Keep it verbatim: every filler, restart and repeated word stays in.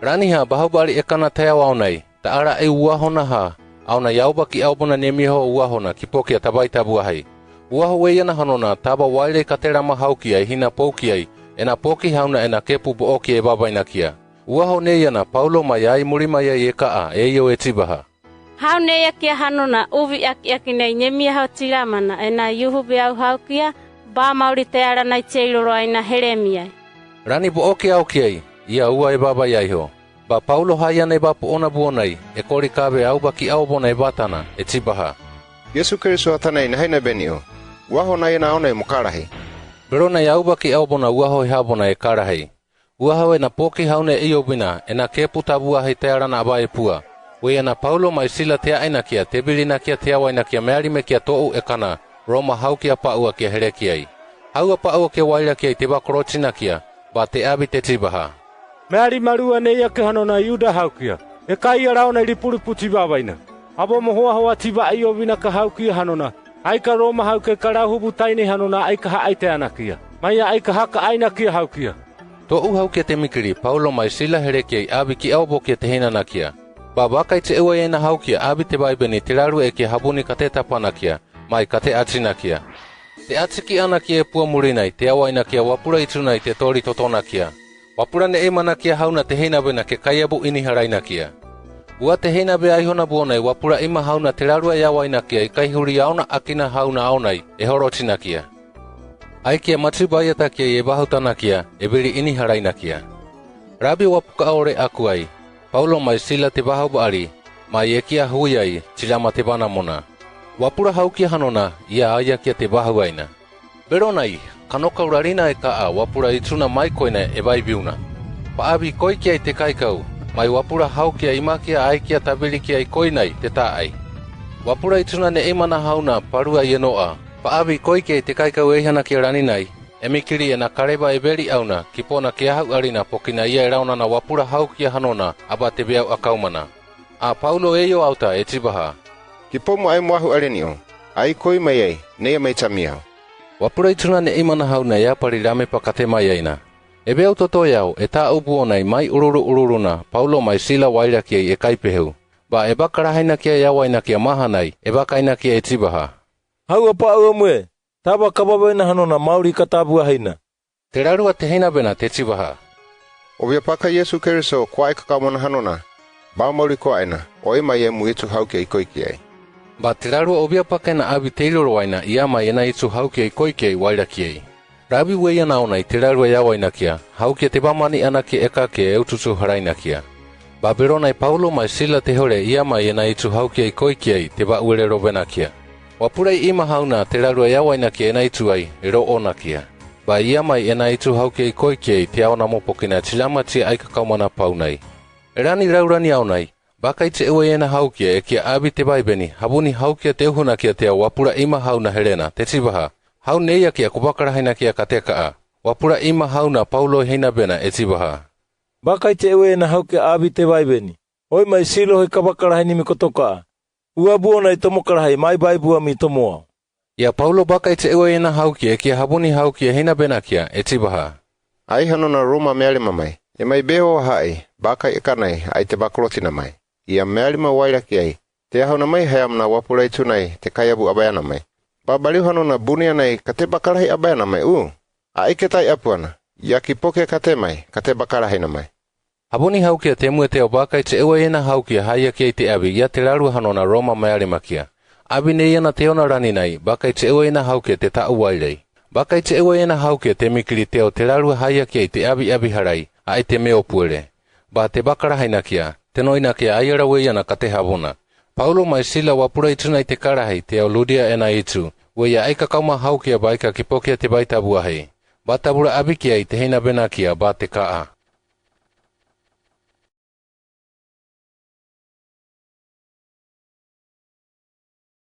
Raniha, bahubali ekana tayau aonai, ta'ara i uahona ha, aona yaubaki aobona nemia ho uahona ki pokia tabai tabuahi. Uaho weiyana hanona taba wailei katerama haukiai hina poukiai, ena poki hauna ena kepu bo'oki e babainakia. Uaho neiyana Paulo mai ai muri mai ai e ka'a, e io e tibaha. Hau neiakia hanona uvi akiaki nai nemia ho tilamana, ena yuhu beau haukia, ba mauli tayala nai teiloloaina helemiai. Rani bo'oki aukiai, ia ua e babaiai ho. Ba Paulo haia nai ba po'ona buonai, e koli kabe aubaki aobona e batana, e tibaha. Yesu Keliso ha tanai nahaina be ni'u, uaho naia na aonai mo kalahi. Bero nai aubaki aobona uaho e habona e kalahi. Uaho ena poki hauna e iobina, ena kepu tabuahi tayala na aba e pua. Weiyana Paulo mai Sila teya'ainakia, tebilinakia, teyawainakia, mealimekia to'u ekana, Roma haukia pa'uakia helekiai. Haua pa'uakia wailakiai tebakolotinakia, ba te'abi te tibaha. Mealima lua neiakia hanona Yuda haukia, e kaia laona i lipulipu tibabaina. Abo mo hoahoa tiba i iobina ka haukia hanona, aika Roma haukia ka lauhubu taini hanona aika ha'aitayanakia. Maia aika haka'ainakia haukia. To'u haukia temikili, Paulo mai Sila helekiai abi ki aobokia tehinanakia. Ba bakai che'uaia na haukia abi te Baibeni telalua ekia habuni katetapanakia, mai kate'achinakia. Te'achiki'anakia e pua mulinai, teyawainakia wapula ichunai te toli totonakia. Wapula ne'imanakia hauna tehina bena ke kaiabu inihalainakia. Ua tehina be aihona buonai wapula ima hauna telalua yawainakia i kaihuli aona akina hauna aonai, e holotinakia. Aikia machi baiatakia i e bahutanakia, e bili inihalainakia. Rabi wapuka ore akuai, Paulo mai Sila tebahubali, mai ekia huiai, chilama tebanamuna. Wapula haukia hanona, ia aiakia tebahuaina. Bero nai, kanokauralina e ka'a wapula ichuna mai koina e Baibiuna. Pa'abi koikiai te kaikau, mai wapula haukia imakia aikia tabilikiai koinai te ta'ai. Wapula ichuna ne'imana hauna palua i eno'a, pa'abi koikiai te kaikau eihanakia laninai, emikili ena kaleba e beli auna, ki pona keahu'alina pokina ia e launana wapula haukia hanona, aba te beau akaumana. A Paulo e io auta, e tibaha. Ki pomu ai mo ahu'ali ni'u, ai koi mai ai, neia mai chamiau. Wapula ichuna ne'imana hauna yapali lame pa kate mai aina. E beau totoyau, e ta'u buonai mai ululu'ululuna, Paulo mai Sila wailakiai e kaipehu. Ba e bakalahainakia yawainakia mahanai, e bakainakia e tibaha. Haua pa'uamu e, taba kababaina hanona mauli katabuahina. Telalua tehina bena te tibaha. Ovia pakai Yesu Keliso ko aikakaumana hanona, ba mauli koaina, oi mai e mo ichu haukia i koikiai. Ba telalua ovia pakai na abi teiloloaina ia mai ena ichu haukia i koikiai wailakiai. Rabi weiyana aonai telalua yawainakia, haukia tebamani'anakia eka ke e uchuchuhalainakia. Ba bero nai Paulo mai Sila tehole ia mai ena ichu haukia i koikiai, tebauelelobenakia. Wapula i ima hauna telalua yawainakia ena ichuai, e lo'onakia. Ba ia mai ena ichu haukia i koikiai, teaona mo pokina chilama chia aikakaumana paunai. Rani laurani aonai, bakai che'uaia na haukia ekia abi te Baibeni, habuni haukia teuhunakia tea wapula ima hauna Helena, te tibaha. Hau neiakia ko bakalahainakia kate ka'a. Wapula ima hauna Paulo heina bena e tibaha. Bakai che'uaia na haukia abi te Baibeni, oi mai Silo hei kabakalahainimi koto ka'a. Ua buonai tomo kalahi mai Baibuami tomo au. Ia Paulo bakai che'uaia na haukia ekia habuni haukia heina benakia, e tibaha. Ai hanona Roma mealima mai, e mai beho ha'i, bakai ekanai, ai tebakolotina mai. Ia mealima wailakiai, te ahona mai hayamna wapula ichunai, te kaiabu abayana mai. Ba baliu hanona bunianai, kate bakalahi abayana mai, u. Ai ketai apuana, ia ki pokia kate mai, kate bakalahaina mai. Habuni haukia temue teo bakai che'uaia na haukia haiakiai te abi, ia telalua hanona Roma mealimakia. Abi neiana teona laninai, bakai che'uaia na haukia te ta'u wailei. Bakai che'uaia na haukia temikili teo telalua haiakiai te abi abihalai, ai te meo puele. Ba tebakalahainakia, tenoinakia aiala weiana kate habuna. Paulo mai Sila wapula ichunai te kalahi, teo Ludia ena ichu, weia aikakauma haukia baika ki pokia te baitabuahi. Ba tabula abikiai te heina benakia, ba te ka'a.